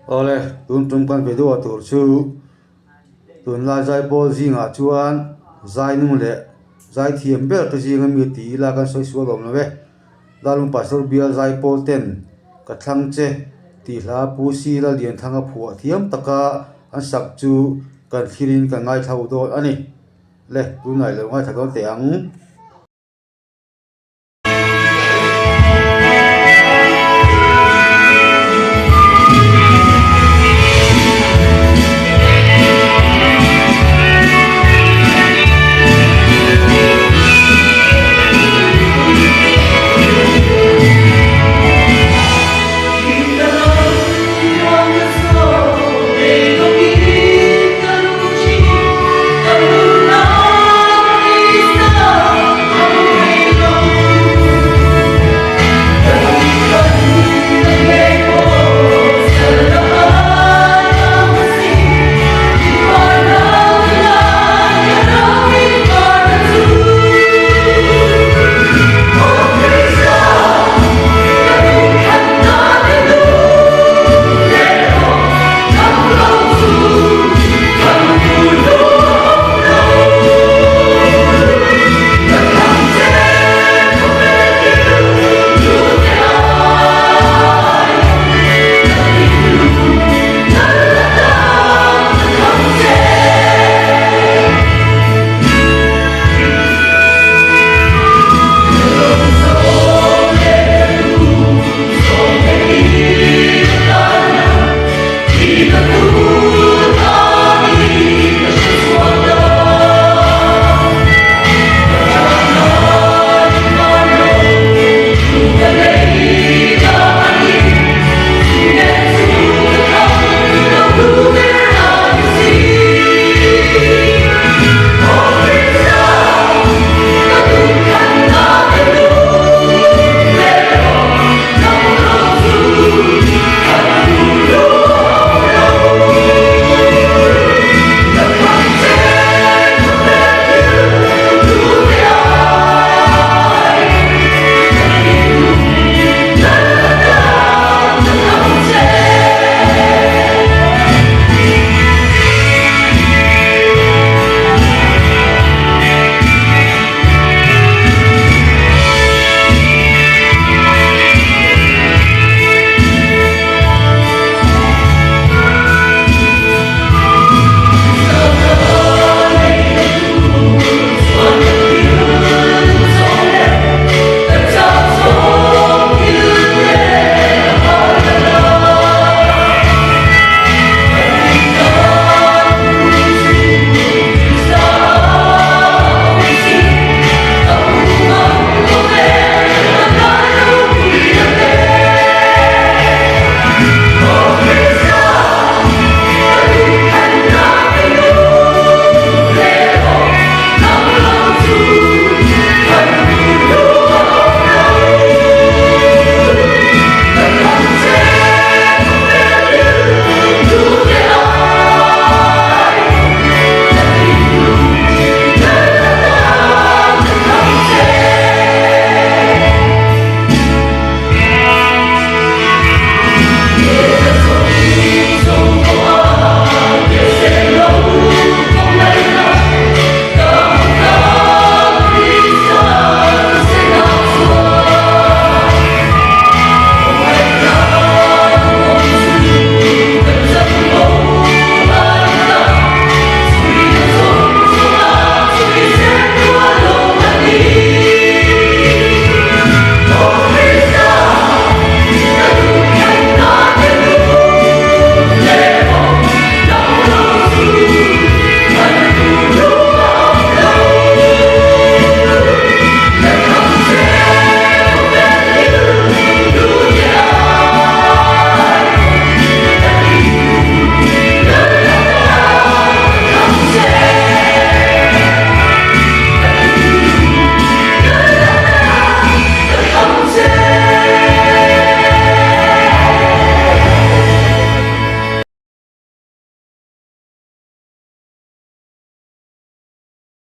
Awle, tun tum kan video tur chu tunlai zaipawl zingah chuan zainung leh zaithiam ber te zinga mi ti ila kan sawi sual awm lo e. Lalung Pastor Bial zaipawl ten ka thlang che tih hla Pu Sila Lianthanga phuah thiam taka an sak chu kan thlirin kan ngaithla dawn a ni. Le, tunah i lo ngaithla dawn teh ang.